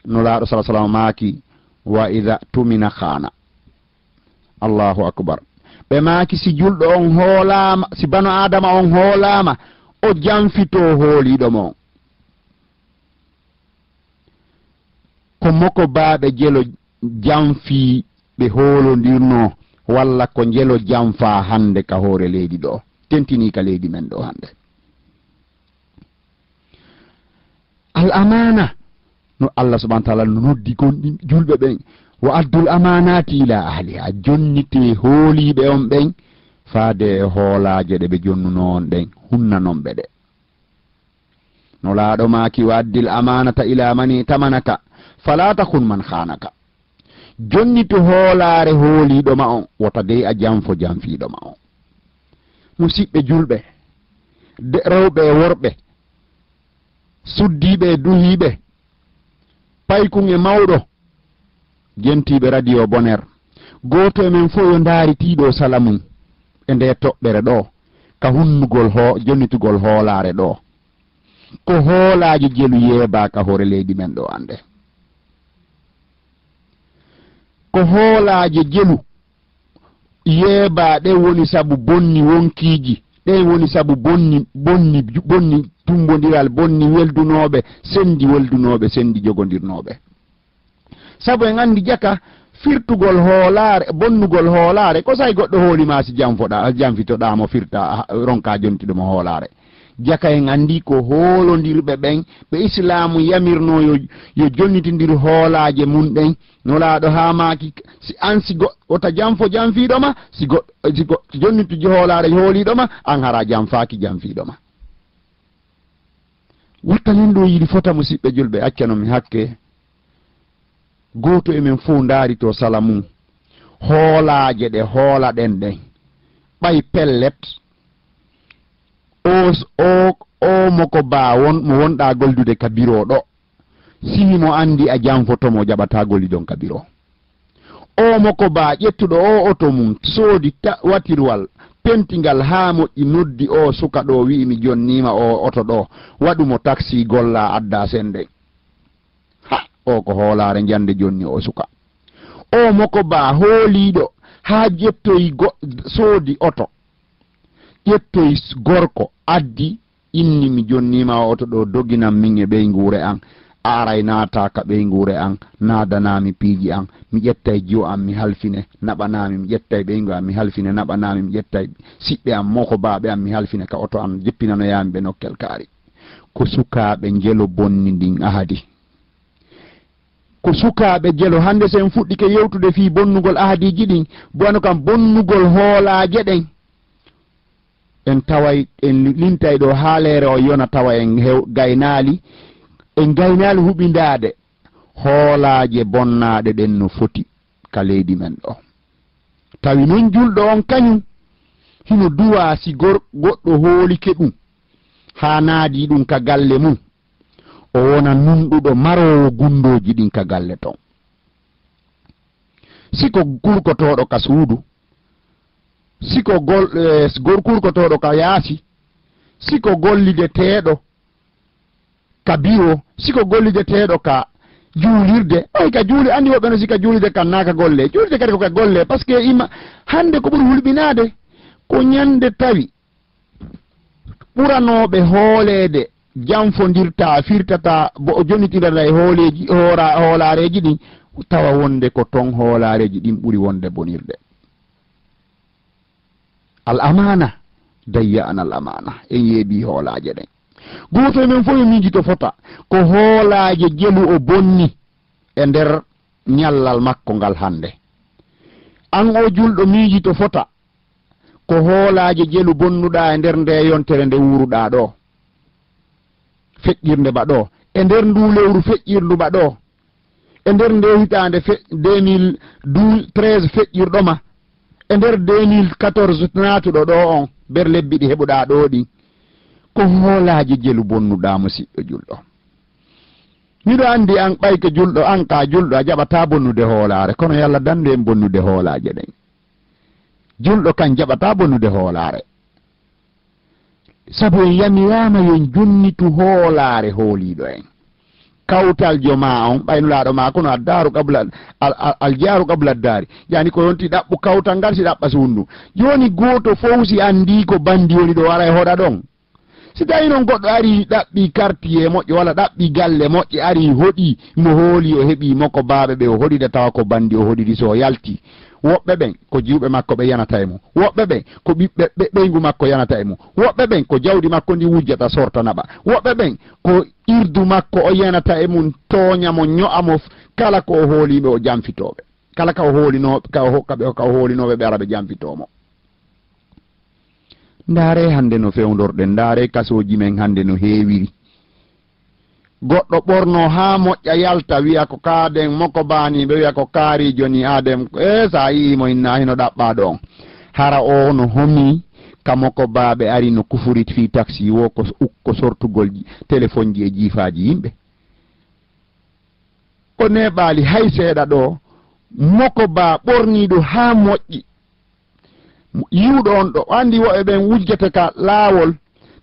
Nulaaɗo sala sallam maaki, "Wa ida tumina khana." Allahu akbar. Ɓe maaki, si julɗo on hoolaama, si bano Aadama on hoolaama, o janfitoo hooliiɗo mo on. Ko moko baaɓe jelo janfii ɓe hoolondirnoo, walla ko njelo janfaa hannde ka hoore leydi ɗo, tentinii ka leydi men ɗo hannde? Al amaana, no Allah subhanahu wa taala no noddi gonɗi julɓe ɓen, "Wa addul amaanaati ila ahliha", jonnitee hooliiɓe on ɓen faade e hoolaaje ɗe ɓe jonnunoo on ɗen, hunnanon ɓe ɗe. Nulaaɗo maaki, "Wa addil amaanata ila mani tamanaka, fala takhun man khanaka." Jonnitu hoolaare hooliiɗo ma on, wota dey a janfo janfiiɗo ma on. Musiɓɓe julɓe, de-, rewɓe e worɓe, suddiiɓe e duhiiɓe, paykun e mawɗo, jentiiɓe radio Boner, gooto e men fof yo ndaari tiiɗo sala mum e nde toɓɓere ɗo, ka hunnugol ho-, jonnitugol hoolaare ɗo. Ko hoolaaji jelu yeebaa ka hoore leydi men ɗo, annde. Ko hoolaaji jelu yeebaa, ɗen woni sabu bonni wonkiiji, ɗen woni sabu bonni, bonni, bonni tumbondiral, bonni weldunooɓe, sendi weldunooɓe, sendi jogondirnooɓe. Sabu en anndi jaka firtugol hoolaare, bonnugol hoolaare, ko say goɗɗo hooli ma si janfoɗaa, janfitoɗaa mo firta, ronka jontude mo hoolaare. Jaka en anndi ko hoolondirɓe ɓen, ɓe Islaamu yamirnoo yo, yo jonnitindir hoolaaje mun ɗen. Nulaaɗo haamaaki, si an si go-, wota janfo janfiiɗo ma, si go-, si go-, si jonnitu hoolaare hooliiɗo ma, an hara janfaaki janfiiɗo ma. Watta nen ɗo yiɗi fota, musiɓɓe julɓe, accanon mi hakke. Gooto e men fow ndaarito sala mum. Hoolaaje ɗe hoolaɗen ɗen. Ɓay pellet, o, o, o mo ko baa won, mo wonɗaa goldude ka biro ɗo. Si himo anndi a janfoto mo, jaɓataa golli ɗon ka biro. O mo ko baa ƴettuɗo o oto mum, soodi ta-, watirwal, penti ngal haa moƴƴi, noddi o suka ɗo, wi'i, "Mi jonniima o oto ɗo, waɗu mo taksi, golla, adda sende." Ha, o ko hoolaare njande jonni o suka. O mo ko baa hooliiɗo haa ƴettoyi go-, soodi oto. Ƴettoyi s-, gorko, addi, inni, "Mi jonniima o oto ɗo, doginam min e ɓeynguure an. A aray naata ka ɓeynguure an, naadanaa mi piiji an. Mi ƴettay jiwo an, mi halfine, naɓanaa mi, mi ƴettay ɓeyngu an, mi halfine, naɓanaa mi, mi ƴettay siɓɓe an, mo ko baaɓe an, mi halfine ka oto an, jippinanoyaa mi ɓe nokkel kaari." Ko sukaaɓe njelo bonni ndin ahadi. Ko sukaaɓe jelo. Hannde, so en fuɗɗike yewtude fii bonnugol ahadiiji ɗin, wano kam bonnugol hoolaaje ɗen, en taway, en lintay ɗo haaleere o yona, tawa en hew-, gaynaali, en gaynaali huɓindaade hoolaaje bonnaaɗe ɗen no foti ka leydi men ɗo. Tawi non julɗo on kañum hino duwaa si gor-, goɗɗo hoolike ɗum, haa naadii ɗum ka galle mum, o wona nunɗuɗo maroowo gundooji ɗin ka galle ton. Si ko kurkotooɗo ka suudu, si ko gol-, eh, gor-, kurkotooɗo ka yaasi, si ko gollideteeɗo ka biro, si ko gollideteeɗo ka juulirde, ɓay ka juuli-, anndi woɓɓe no si ka juulirde kan naa ka golle. Juulirde kadi ko ka golle, parce que ima, hannde ko ɓuri hulɓinaade, ko ñande tawi ɓuranooɓe hooleede janfondirtaa, firtataa, bo o jonnitirata e hooleeji, hoora-, hoolaareeji ɗin, tawa wonde ko ton hoolaareeji ɗin ɓuri wonde bonirde. Al amaana, dayya'ana al amaana. En yeebii hoolaaje ɗen. Gooto e men fof yo miijito fota ko hoolaaje jelu o bonni e nder ñallal makko ngal hannde. An o julɗo, miijito fota ko hoolaaje jelu bonnuɗaa e nder nde yontere nde wuuruɗaa ɗo, feƴƴirnde ba ɗo, e nder nduu lewru feƴƴirndu ba ɗo, e nder nde hitaande fe-, deux mille douze, treize feƴƴirɗo ma, e nder deux mille quatorze naatuɗo ɗo on, ber lebbi ɗi heɓuɗaa ɗo ɗin, ko hoolaaje jelu bonnuɗaa, musiɗɗo julɗo. Miɗo anndi an, ɓay ko julɗo, an ka julɗo, a jaɓataa bonnude hoolaare, kono yo Alla danndu en bonnude hoolaaje ɗen. Julɗo kan jaɓataa bonnude hoolaare. Sabu en yamiraama yo en jonnitu hoolaare hooliiɗo en. Kawtal jo maa on, ɓay Nulaaɗo maa kono, "Addaaru qabla, al, al, al jaaru qabla addaari." Yani ko yonti ɗaɓɓu kawtal ngal, si ɗaɓɓa suudu. Jooni gooto fow si anndii ko banndi woni ɗo, ara e hoɗa ɗon. Si tawi non goɗɗo ari ɗaɓɓi quartier moƴƴo walla ɗaɓɓi galle moƴƴe, ari hoɗi mo hooli, o heɓi mo ko baaɓe ɓe o hoɗida, tawa ko banndi o hoɗidi, so o yalti, woɓɓe ɓen ko jiwɓe makko ɓe yanata e mum, woɓɓe ɓen ko ɓiɓɓe ɓe-, ɓeyngu makko yanata e mum, woɓɓe ɓen ko jawdi makko ndi wujjata sorta naɓa, woɓɓe ɓen ko irdu makko o yanata e mum, tooña mo, ño'a mo, f-, kala ko o hooliɓe o janfitooɓe. Kala ka o hoolinoo-, ka o ho-, ka ɓe, ka o hoolinooɓe ɓe ara ɓe janfitoo mo. Ndaaree hannde no fewndorɗen, ndaaree kasooji men hannde no heewiri. Goɗɗo ɓornoo haa moƴƴa yalta, wi'a ko kaaden mo ko baaniiɓe, wi'a ko kaariijo nii, aaden, e, so a yi'ii mo, inna hino ɗaɓɓaaɗo on. Hara o no homii ka mo ko baaɓe ari no kufurit fii taksi woo ko, ko sortugol ji-, telefonji e jiifaaji yimɓe. O neeɓaali hay seeɗa ɗo, mo ko baa ɓorniiɗo haa moƴƴi. Yi'uɗo on ɗo, anndi woɓɓe ɓen wujjete ka laawol,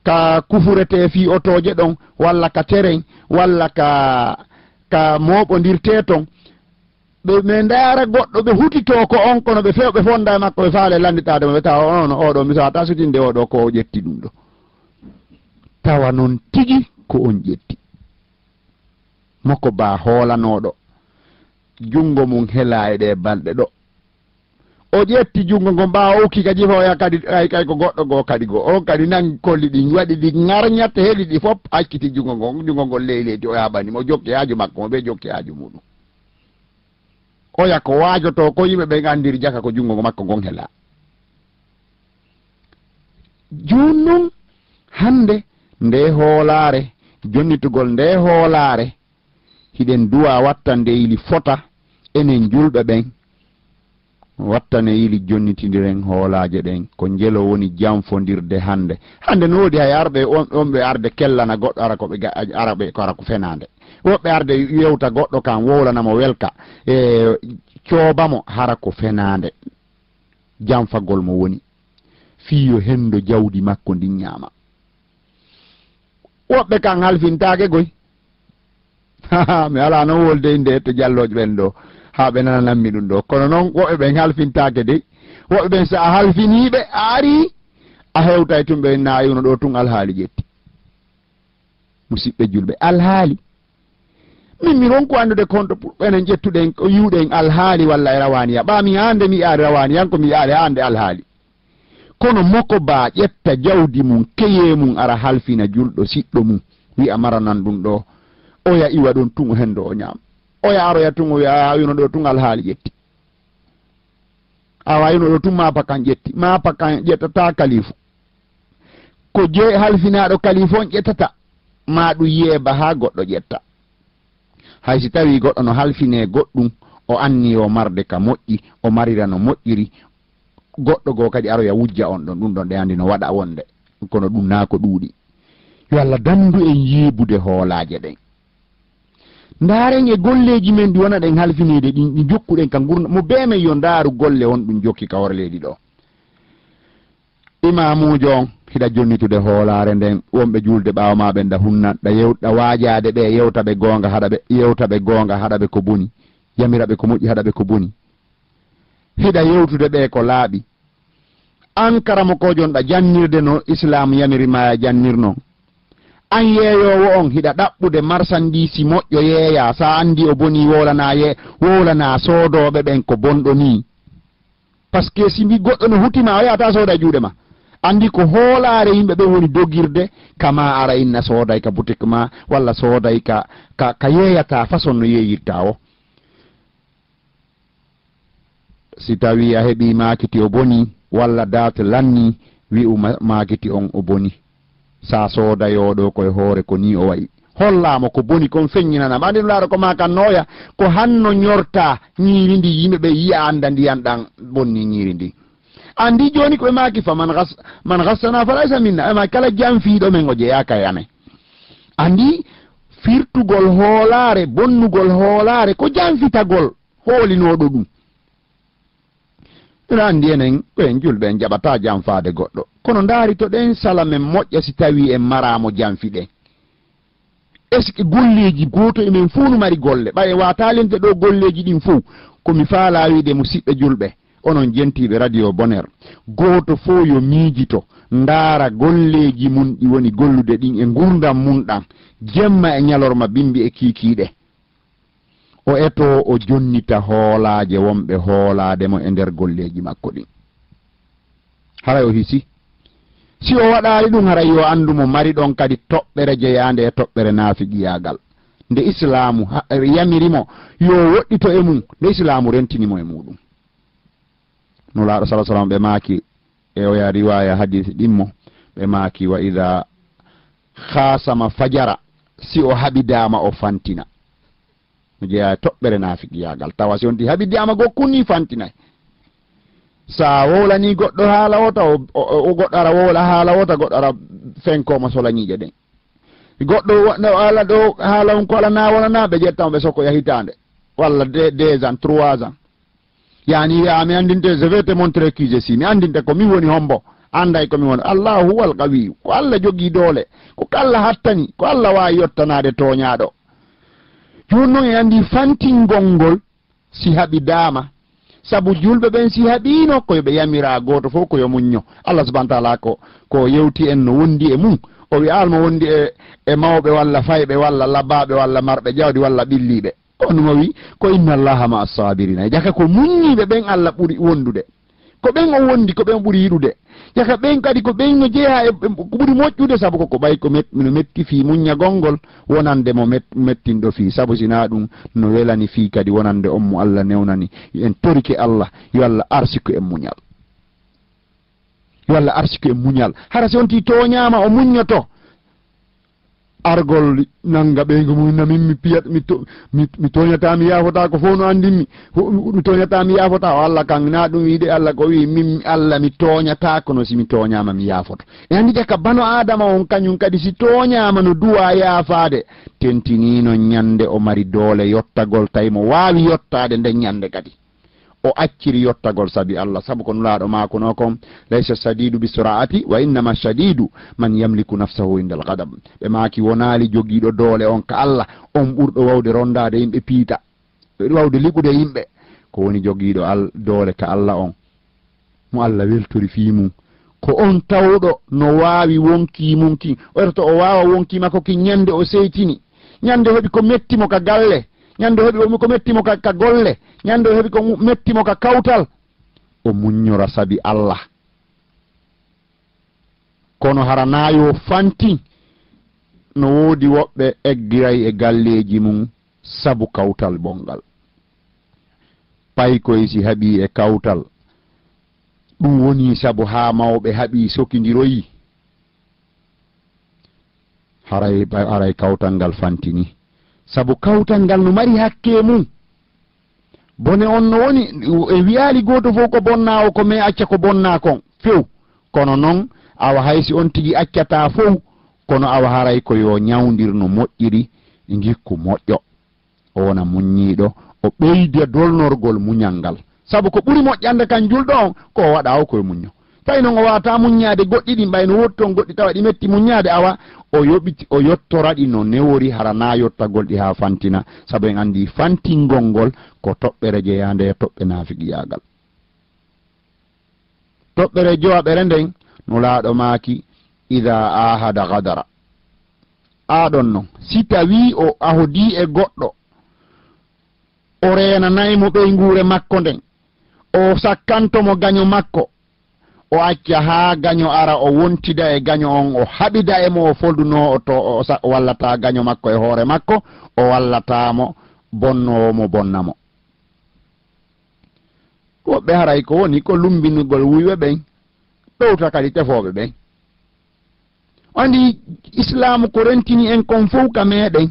ka kufuretee fii otooje ɗon, walla ka teren, walla ka, ka mooɓondirtee ton. ɓe, ɓe ndaara goɗɗo, ɓe hutitoo ko on, kono ɓe few-, ɓe fonda e makko, ɓe faale lannditaade mo, ɓe tawa on, oɗo mi sawata sutinde oɗo ko o ƴetti ɗum ɗo. Tawa noon tigi ko on ƴetti. Moko ba hoolanooɗo, junngo mum helaa e ɗee balɗe ɗo. O ƴetti junngo ngon, ɓaawo o ukki ka jifa, oya kadi, ay, kay ko goɗɗo goo kadi goo. On kadi nangi kolli ɗi, waɗi ɗi ŋarñat, heli ɗi fof, acciti junngo ngon, junngo ngol ley leydi, o yaaɓani mo, jokki haaju makko, mo ɓe jokki haaju muɗum. Oya ko waajotoo, ko yimɓe ɓen anndiri jaka ko junngo makko ngon helaa. Jooni non, hannde nde hoolaare, jonnitugol nde hoolaare, hiɗen duwa wattande ili fota enen julɓe ɓen. Wattane ili jonnitindiren hoolaaje ɗen. Ko njelo woni janfondirde hannde. Hannde no woodi hay arɓe on, on ɓe arde kellana goɗɗo ara ko ɓe ga-, ara ɓe ko ara ko fenaande. Woɓɓe arde yewta goɗɗo kan wowlana mo welka. E cooba mo hara ko fenaande. Janfagol mo woni fii yo henndo jawdi makko ndin ñaama. Woɓɓe kan halfintaake goy. Mi alaa non wolde innde ette jallooje ɓen ɗo, haa ɓe nananammi ɗum ɗo. Kono non woɓɓe ɓen halfintaake dey. Woɓɓe ɓen so a halfinii ɓe, a arii, a hewtay tun ɓe inna a iwno ɗo tun alhaali ƴetti. Musiɓɓe julɓe, alhaali. Min mi ronku anndude konto pour enen ƴettuɗen, o yiwɗen alhaali walla e rawaaniya. Ɓaa mi hande mi yi'aali rawaaniya, an ko mi yi'aali hande alhaali. Kono moko ba ƴetta jawdi mum, keye mum, ara halfina julɗo siɗɗo mum, wi'a maranan ɗum ɗo, oya iwa ɗon tun o hendo o ñaam. Oya aroya tun o wi'a, "A, a wino ɗo tun alhaali ƴetti." Awa ino ɗo tun maapakan ƴetti. Maapakan ƴettata kalifu. Ko je halfinaaɗo kalifu on ƴettata, maa ɗum yeeba haa goɗɗo ƴetta. Hay si tawii goɗɗo no halfinee goɗɗum, o anni o marde ka moƴƴi, o marira no moƴƴiri, goɗɗo goo kadi aroya wujja on ɗon, ɗum ɗon ɗe anndi no waɗa wonde, kono ɗum naa ko ɗuuɗi. Yo Allah danndu en yeebude hoolaaje ɗen. Ndaaren e golleeji men ɗi wona ɗen halfineede ɗin, ɗi jokkuɗen ka ngurndan, mo bee men yo ndaaru golle on ɗum jokki ka hoore leydi ɗo. Imaamuujo on, hiɗa jonnitude hoolaare nden, wonɓe juulde ɓaawo maa ɓen ɗa hunna, ɗa yew-, ɗa waajaade ɓe, yewta ɓe goonga, haɗa ɓe, yewta ɓe goonga, haɗa ɓe ko boni, yamira ɓe ko moƴƴi, haɗa ɓe ko boni. Hiɗa yewtude ɓe ko laaɓi. An karamokoojo on ɗa jannirde no Islaam yamiri maa jannir non. An yeeyoowo on hiɗa ɗaɓɓude marsandiisi moƴƴo yeeyaa, sa anndi o bonii wowlanaa ye-, wowlanaa soodooɓe ɓen ko bonɗo nii. Parce que si mbi goɗɗo no hutima, o yahata sooda e juuɗe ma. Anndi ko hoolaare yimɓe ɓen woni dogirde, kama ara inna sooday ka boutique ma, walla sooday ka, ka, ka yeeyata façon no yeeyirta o. Si tawii a heɓii maakiti o bonii, walla date lannii, wi'u ma-, maakiti on o bonii. Sa sooday o ɗo koye hoore ko nii o wa'i. Hollaa mo ko boni kon feññinana ma. Anndi ɗum laara ko maakan nooya, ko hanno ñorta ñiiri ndi yimɓe ɓe yi'a annda ndiyan ɗan bonni ñiiri ndi. Anndi jooni ko ɓe maaki fa man gas-, man gassana fa laysa minna. Ɓe maaki kala janfiiɗo men o jeyaaka e amen. Anndi firtugol hoolaare, bonnugol hoolaare ko janfitagol. Hoolinooɗo ɗum. Ina anndi enen, ko en julɓe, en jaɓataa janfaade goɗɗo. Kono ndaari to ɗen sala men moƴƴa si tawii en maraamo janfi ɗen. Est-ce que golleeji gooto e men fof no mari golle? Ɓay en waataa lente ɗo golleeji ɗin fof. Ko mi faalaa wiide, musiɓɓe julɓe, onon jentiiɓe Radio Bonheur, gooto fof yo miijito, ndaara golleeji mum ɗi woni gollude ɗin e ngurndan mum ɗan, jemma e ñalorma, bimbi e kiikiiɗe. O etoo, o jonnita hoolaaje wonɓe hoolaade mo e nder golleeji makko ɗin. Haray o hisi. Si o waɗaali ɗum, haray yo anndu mo mari ɗon kadi toɓɓere jeyaande e toɓɓere naafiqiyaagal. Nde Islaamu ha-, yamiri mo yo woɗɗito e mum, nde Islaamu rentini mo e muuɗum. Nulaaɗo sala sallam ɓe maaki e oya riwaaya hadiis ɗimmo, ɓe maaki, "Wa idaa khaasama fajara," si o haɓidaama o fantina. No jeyaa e toɓɓere naafiqiyaagal. Tawa si on ti haɓidaama goo kunni fantinay. Sa wowlanii goɗɗo haala wota, o, o, o goɗɗo ara wowla haala wota, goɗɗo ara fenkoo mo solañiiƴe ɗen. Goɗɗo wa-, no ala ɗo haala on ko ala na wala na, ɓe ƴetta mo ɓe sokkoya hitaande. Walla de-, deux ans, trois ans. Yani wiya, "Mi anndinte, je vais te montrer qui je suis." Mi anndinte ko min woni hombo. Annday ko min woni. Allahu huwal qawiyyu. Ko Allah jogii doole. Ko Allah hattani. Ko Allah waawi yottanaade tooñaaɗo. Jooni noon en anndi fantingol ngol. si haɓidaama. Sabu julɓe ɓen si haɓiino, ko yo ɓe yamira gooto fof ko yo muñño. Allah subhanahu wa taala ko, ko yewti en no wondi e mum. O wi'aali mo wondi e, e mawɓe walla fayɓe walla labaaɓe walla marɓe jawdi walla ɓilliiɓe. On mo wi, ko inna Allaha ma'a sabirina. Jaka ko muññiiɓe ɓen Allah ɓuri wondude. Ko ɓen o wondi, ko ɓen o ɓuri yiɗude. Jaka ɓen kadi ko ɓen no jeyaa e, e ko ɓuri moƴƴude, sabu ko, ko ɓay ko met-, no metti fii muññagol ngol wonande mo met-, mettinɗo fii. Sabu si naa ɗum no welani fii kadi wonande on mo Allah newnani. En torike Allah, yo Allah arsiku en muñal. Yo Allah arsiku en muñal. Hara si on tii tooñaama o muññoto. Argol nannga ɓeyngu mum, na min mi piyat, mi to-, mi, mi tooñataa, mi yaafotaa, ko fof no anndin mi. Ho-, mi tooñataa, mi yaafotaa. O Allah kan, na ɗum wiide Allah ko wii, min Allah mi tooñataa, kono si mi tooñaama, mi yaafoto. E anndi jaka bano Aadama on kañum kadi si tooñaama no duwaa yaafaade, tentiniino ñannde o mari doole yottagol, tawi mo waawi yottaade nden ñannde kadi. O acciri yottagol sabi Allah, sabu ko Nulaaɗo maakunoo kon, "Laysa shadidu bi sura'ati, wa innama shadidu man yamliku nafsahu indal ghadab." Ɓe maaki, "Wonaali jogiiɗo doole on ka Allah, on ɓurɗo wawde rondaade yimɓe piita, wawde liɓude yimɓe. Ko woni jogiiɗo al-, doole ka Allah on, mo Allah weltori fii mum. Ko on tawɗo no waawi wonkii mum kin. O etoto o waawa wonkii makko kin ñande o seytini. Ñande o heɓi ko metti mo ka galle. Ñande o heɓi ko metti mo ka, ka golle. Ñande o heɓi ko mu-, metti mo ka kawtal. O muññora sabi Allah. Kono hara naa yo fantin, no woodi woɓɓe eggiray e galleeji mum sabu kawtal bonngal. Paykoy si haɓii e kawtal, ɗum woni sabu haa mawɓe haɓii sokindiroyi." Haray, haray kawtal ngal fantini. Sabu kawtal ngal no mari hakke mum. Bone on no woni, e wi'aali gooto fof ko bonnaa o ko, mais acca ko bonnaa kon few. Kono non, awa hay si on tigi accataa fow, kono awa haray ko yo ñawndir no moƴƴiri, ngikku moƴƴo. O wona muññiiɗo, o ɓeyda dolnorgol muñal ngal. Sabu ko ɓuri moƴƴande kan julɗo on, ko o waɗa o koye muñño. Tawi non o waawataa muññaade goɗɗi ɗin, ɓay no woodi ton goɗɗi tawa ɗi metti muññaade, awa o yoɓiti, o yottora ɗi no newori, hara naa yottagol ɗi haa fantina. Sabu en anndi fantingol ngol ko toɓɓere jeyaande e toɓɓe naafiqiyaagal. Toɓɓere jowaɓere nden, Nulaaɗo maaki, "Idaa aahada gadara." Aa ɗon non, si tawii o ahodii e goɗɗo, o reenanay mo ɓeynguure makko nden, o sakkanto mo gaño makko, o acca haa gaño ara, o wontida e gaño on, o haɓida e mo o foldunoo, o to-, o sa-, o wallataa gaño makko e hoore makko, o wallataa mo bonnoowo mo bonna mo. Woɓɓe haray ko woni ko lumbinugol wuyɓe ɓen, ɗowta kadi tefooɓe ɓen. O anndi Islaamu ko rentini en kon fow ka meɗen,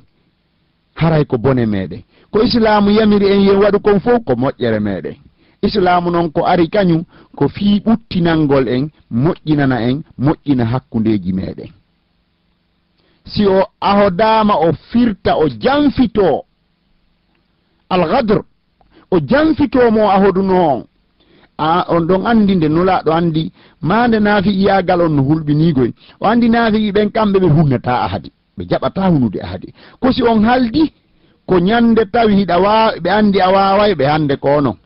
haray ko bone meɗen. Ko Islaamu yamiri en yen waɗu kon fow ko moƴƴere meɗen. Islaamu non ko ari kañum ko fii ɓuttinangol en, moƴƴinana en, moƴƴina hakkundeeji meɗen. Si o ahodaama, o firta, o janfitoo. Al-ghadr, o janfitoo mo o ahodunoo on. A, on ɗon anndi nde Nulaaɗo anndi, maa nde naafiqiyaagal on no hulɓiniigoy. O anndi naafiqi ɓen kamɓe ɓe hunnataa ahadi. Ɓe jaɓataa hunude ahadi. Ko si on haldi, ko ñande tawi hiɗa waawi, ɓe anndi a waaway, ɓe hannde ko onon.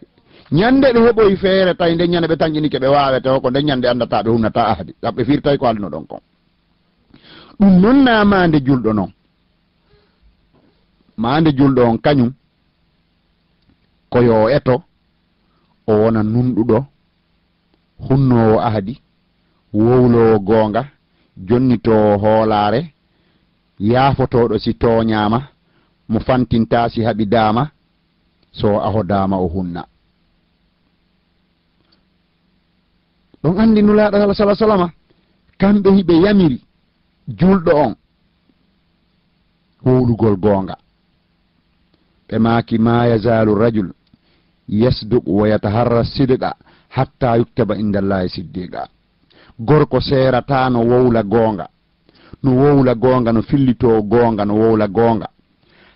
Ñande ɓe heɓoy feere, tawi nden ñande ɓe tanƴinike ɓe waawete o, ko nden ñande anndataa ɓe hunnataa ahadi. Ɗam ɓe firtay ko haldunoɗon kon. Ɗum non naa maande julɗo non. Maande julɗo on kañum ko yo o eto, o wona nunɗuɗo, hunnoowo ahadi, wowloowo goonga, jonnitoowo hoolaare, yaafotooɗo si tooñaama, mo fantintaa si haɓidaama, so o ahodaama o hunna. Ɗon anndi Nulaaɗo sala sala salama, kamɓe hiɓe yamiri julɗo on wowlugol goonga. Ɓe maaki, "Ma yazaalu rajul yasduqu wa yataharra sidqa hatta yuktaba inda Allahi siddiqa." Gorko seerataa no wowla goonga, no wowla goonga, no fillitoo goonga, no wowla goonga,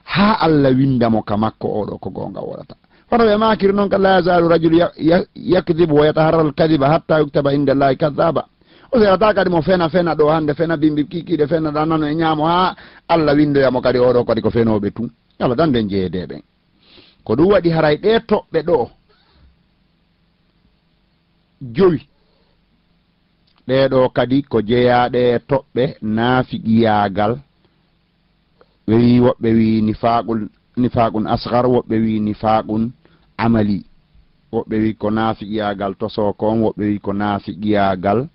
haa Allah winnda mo ka makko, oo ɗoo ko goonga wowlata. Hono ɓe maakiri non ka, "La yazaalu rajulu ya-, ya-, yakdibu wa yataharral kadiba hatta yuktaba inda Allahi kadaba." O seerataa kadi mo fena, fena ɗoo hannde, fena bimbi kiikiiɗe, fena ɗaa nano e ñaamo, haa Allah winndoya mo kadi, oo ɗoo kadi ko fenooɓe tun. Abadan, nden jeyeede ɓen. Ko ɗum waɗi haray ɗee toɓɓe ɗoo jowi, ɗee ɗoo kadi ko jeyaaɗe e toɓɓe naafiqiyaagal. Ɓe wii, woɓɓe wii nifaaqul, nifaaqun asgar, woɓɓe wii nifaaqun amali. Woɓɓe wii ko naafiqiyaagal tosoo kon, woɓɓe wii ko naafiqiyaagal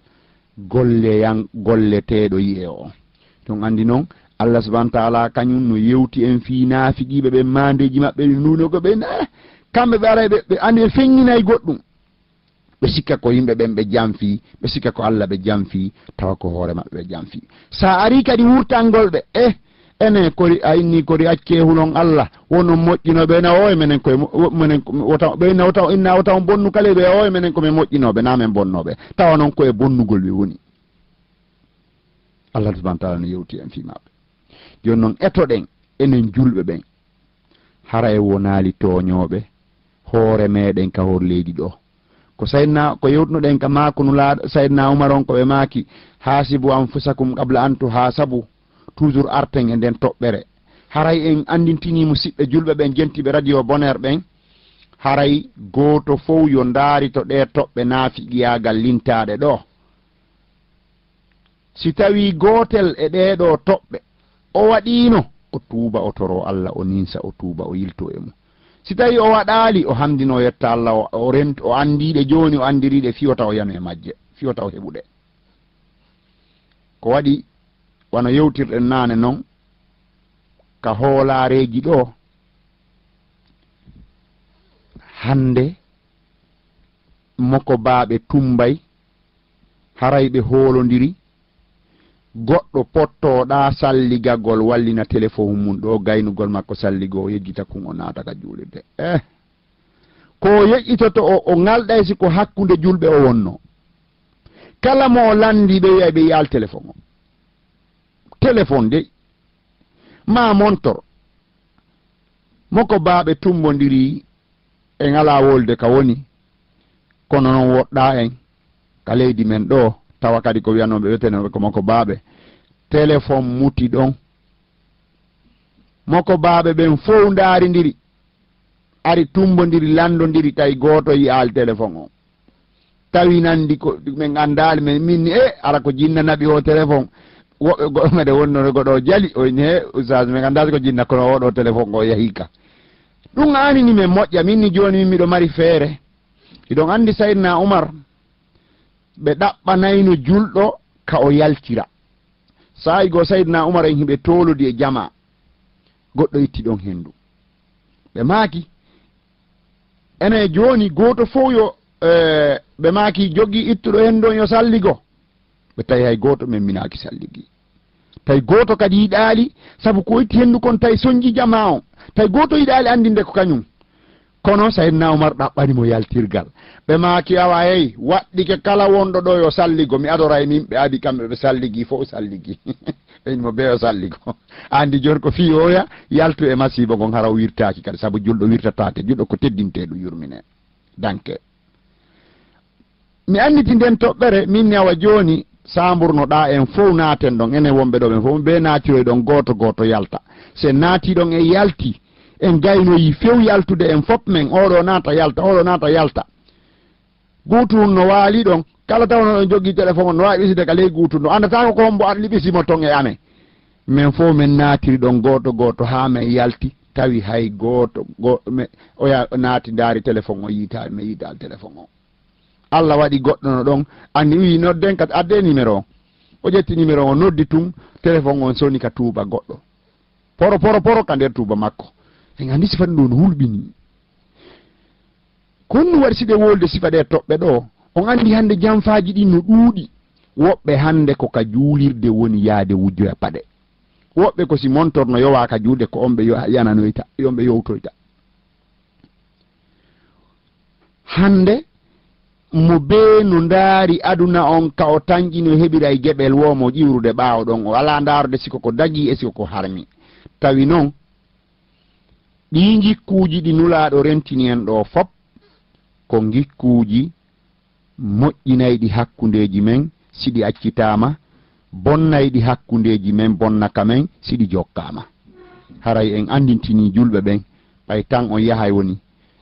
golle yan, golleteeɗo yi'e o. Ɗum anndi noon, Allah subhanahu wa ta'ala kañum no yewti en fii naafiqiiɓe ɓen, maandeeji maɓɓe ɗi nuuno ko ɓe, eh, kamɓe ɓe aray ɓe, ɓe anndi ɓe feññinay goɗɗum. Ɓe sikka ko yimɓe ɓen ɓe janfii, ɓe sikka ko Allah ɓe janfii, tawa ko hoore maɓɓe ɓe janfii. Sa arii kadi wurtangol ɓe, eh, enen kori, a inni kori accee hulon Allah, wonon moƴƴinooɓe, na o e menen koye mo-, wo-, menen ko, wota, ɓe inna wota, inna wota on bonnu kala ɓe, o e menen ko men moƴƴinooɓe, na men bonnooɓe. Tawa noon ko e bonnugol ɓe woni. Allah subhanahu wa ta'ala no yewti en fii maɓɓe. Jooni noon etoɗen, enen julɓe ɓen, hara en wonaali tooñooɓe hoore meɗen ka hor leydi ɗo. Ko Sayyidina, ko yewtunoɗen ka maaku Nulaaɗo, Sayyidina Umar on, ko ɓe maaki, "Haasibu anfusakum qabla an tuhaasabu." Toujours arten e nden toɓɓere. Haray en anndintinii musiɓɓe julɓe ɓen, jentiiɓe Radio Bonheur ɓen, haray gooto fow yo ndaarito ɗee toɓɓe naafiqiyaagal lintaaɗe ɗo. Si tawii gootel e ɗee ɗoo toɓɓe o waɗiino, o tuuba, o toroo Allah, o ninsa, o tuuba, o yiltoo e mum. Si tawii o waɗaali, o hamndinoo yetta Allah, o, o rent-, o anndii ɗe jooni, o anndirii ɗe, fii wota o yanu e majje, fii wota o heɓu ɗe. Ko waɗi, wano yewtirɗen naane non, ka hoolaareeji ɗoo, hannde mokobaaɓe tummbay, haray ɓe hoolondiri, goɗɗo pottooɗaa salligagol wallina telefon mum ɗoo, gaynugol makko salligo, o yejjita kun, o naata ka juulirde. Eh, ko o yeƴƴitoto o, o ŋalɗay si ko hakkunde julɓe o wonnoo. Kala mo o lanndii, ɓe wi'ay ɓe yi'aali telefon o. Telefon dey, maa montor. Mokobaaɓe tummbondirii, en alaa wolde ka woni, kono noon woɗɗaa en ka leydi men ɗoo, tawa kadi ko wiyanooɓe wetenooɓe ko mokobaaɓe. Telefon muti ɗon. Mokobaaɓe ɓen fow ndaarindiri, ari tummbondiri, lanndondiri, tawi gooto yi'aali telefon on. Tawi nanndi ko men anndaali, men, min ni, e, ara ko jinna naɓi o telefon. Woɓɓe goɗɗo mede wonno goɗɗo o jali, o inni, "He, ustaas, men anndaali ko jinna, kono oɗo telefon o yahii ka." Ɗum aanini men moƴƴa, min ni jooni min miɗo mari feere. Hiɗon anndi Sayyidina Umar, ɓe ɗaɓɓanayno julɗo ka o yaltira. Saa'i goo Sayyidina Umar en hiɓe toolodi e jamaa, goɗɗo itti ɗon henndu. Ɓe maaki, ene jooni gooto fow yo, eh, ɓe maaki, jogii ittuɗo henndu on yo salligo. Ɓe tawi hay gooto memminaaki salligi. Tawi gooto kadi yiɗaali, sabu ko itti henndu kon tawi sonji jamaa on. Tawi gooto yiɗaali anndinde ko kañum. Kono Sayyidina Umar ɗaɓɓani mo yaltirgal. Ɓe maaki, "Awa hey, waɗɗike kala wonɗo ɗo yo salligo, mi adoray min ɓe adi kamɓe ɓe salligi fow salligi." Ɓe inni mo, "Bee yo salligo." Anndi jooni ko fii oya yaltu e masiiba ngon, hara o wirtaaki kadi, sabu julɗo wirtataake, julɗo ko teddintee ɗum yurminee. Danke. Mi annditi nden toɓɓere, min ne awa jooni, saamburnoɗaa en fow naaten ɗon, enen wonɓe ɗo ɓen fow, bee naatiroy ɗon gooto gooto yalta. Si en naatii ɗon en yalti, en gaynoyi few yaltude en fop men, oɗo naata yalta, oɗo naata yalta. Guutu no waali ɗon, kala tawno ɗon jogii telefon on, no waawi ɓiside ka ley guutu no, anndataa ko hombo arli ɓisi mo ton e amen. Men fow men naatiri ɗon gooto gooto haa men yalti, tawi hay gooto, go-, me, oya naati ndaari telefon on, yiitaali, mi yiitaali telefon on. Allah waɗi goɗɗo no ɗon, anni wi'i, "Nodden ka, adde numéro on." O ƴetti numéro on, o noddi tun, telefon on soni ka tuuba goɗɗo. Poro, poro, poro ka nder tuuba makko. En anndi sifa ɗum ɗo no hulɓini. Ko honɗum waɗi si ɓe wolde sifa ɗe toɓɓe ɗo? On anndi hannde janfaaji ɗin no ɗuuɗi. Woɓɓe hannde ko ka juulirde woni yaade wujjoya paɗe. Woɓɓe ko si montor no yowaa ka juuɗe ko on ɓe yo-, yananoyta, on ɓe yowtoyta. Hannde, mo bee no ndaari aduna on ka o tanƴi no heɓira e geɓel woo mo ƴiwrude ɓaawo ɗon, o alaa ndaarude siko ko dagii e siko ko harmi. Tawi non, ɗii ngikkuuji ɗi Nulaaɗo rentini en ɗoo fop, ko ngikkuuji moƴƴinayɗi hakkundeeji men si ɗi accitaama, bonnayɗi hakkundeeji men bonna ka men si ɗi jokkaama. Haray en anndintinii julɓe ɓen Ay tan on yahay woni,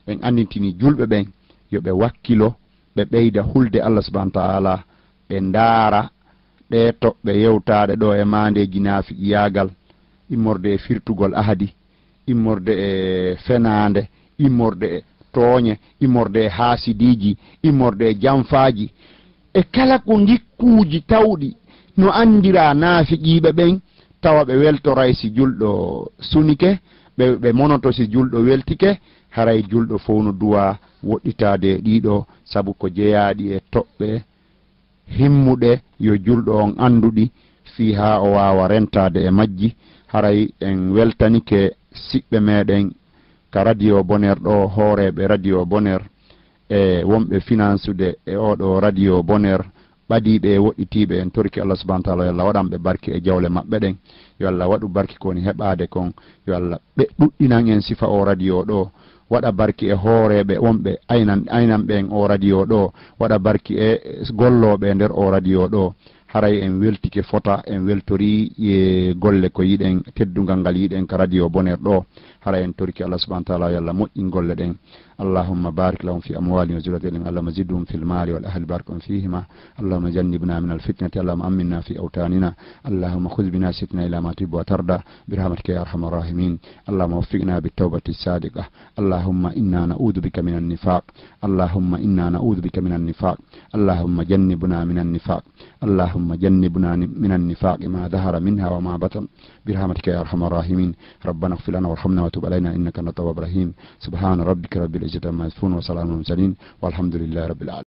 en anndintini julɓe ɓen, yo ɓe wakkilo, ɓe ɓeyda hulde Allah subhanahu wa ta'ala, ɓe ndaara ɗee toɓɓe yewtaaɗe ɗoo e maandeeji naafiqiyaagal, immorde e firtugol ahadi, immorde e fenaande, immorde e tooñe, immorde e haasidiiji, immorde e janfaaji, e kala ko ngikkuuji tawɗi no anndiraa naafiqiiɓe ɓen, tawa ɓe weltoray si julɗo sunike, ɓe, ɓe monoto si julɗo weltike, haray julɗo fow no duwaa woɗɗitaade e ɗiiɗoo, sabu ko jeyaaɗi e toɓɓe himmuɗe yo julɗo on anndu ɗi, fii haa o waawa rentaade e majji. Haray en weltanike siɓɓe meɗen ka Radio Bonheur ɗoo, hooreeɓe Radio Bonheur e wonɓe finansude e oo ɗoo Radio Bonheur, ɓadiiɓe e woɗɗitiiɓe, en torike Allah subhanahu wa ta'ala yo Allah waɗan ɓe barke e jawle maɓɓe ɗen. Yo Allah waɗu barke ko woni heɓaade kon. Yo Allah ɓe ɗuɗɗinan en sifa oo radio ɗoo, waɗa barke e hooreeɓe wonɓe aynan, aynan ɓen oo radio ɗoo, waɗa barke e gollooɓe e nder oo radio ɗoo. Haray en weltike fota, en weltori e golle ko yiɗen, teddungal ngal yiɗen ka Radio Bonheur ɗoo. Haray en torike Allah subhanahu wa ta'ala yo Allah moƴƴin golle ɗen. اللهم بارك لهم في أموالهم وذرياتهم، اللهم زدهم في المال والأهل بارك فيهما. اللهم جنبنا من الفتنة، اللهم أمنا في أوطاننا، اللهم خذ بناصيتنا إلى ما تحب وترضى برحمتك يا أرحم الراحمين. اللهم وفقنا بالتوبة الصادقة. اللهم إنا نعوذ بك من النفاق. اللهم إنا نعوذ بك من النفاق. اللهم جنبنا من النفاق. اللهم جنبنا من النفاق ما ظهر منها وما بطن برحمتك يا أرحم الراحمين. ربنا اغفر لنا وارحمنا وتب علينا إنك أنت التواب الرحيم. سبحان ربك رب العزة عما يصفون وسلام على المرسلين والحمد لله رب العالمين.